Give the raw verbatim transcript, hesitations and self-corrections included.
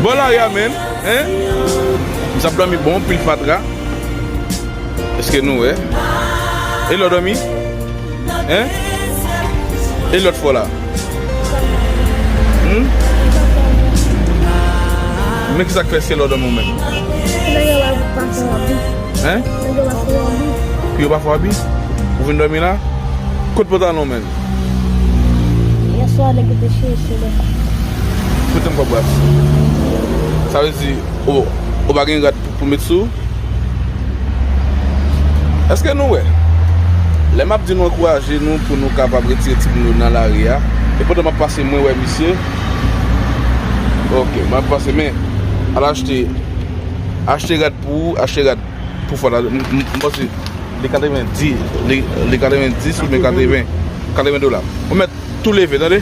Bò lari a menm, hein? M ap dòmi bon, pil fatra. Èske nou wè? E lè w dòmi? Hein? E lòt fwa la? Hmm? Men ki sa k fè se lè w dòmi w menm? Hein? Pou yo pa fè w abi? Ou vin dòmi la? Kot pantalon menm? Yèswa nèg yo te chèche lè. Kote m kòb la? Sa vle di, ou, ou pa gen rad pou, pou met sou? Èske nou wè? Lè m ap di nou ankouraje nou pou nou kapab retire timoun yo nan lari a, e pandan m ap pase, mwen wè misye. Ok, m ap pase, men al achte, achte rad pou ou, achte rad pou fò la. M, m, m panse li katrevenndis, li, li katrevenndis oubyen katreven, katreven dola. Ou mèt tou leve, tande?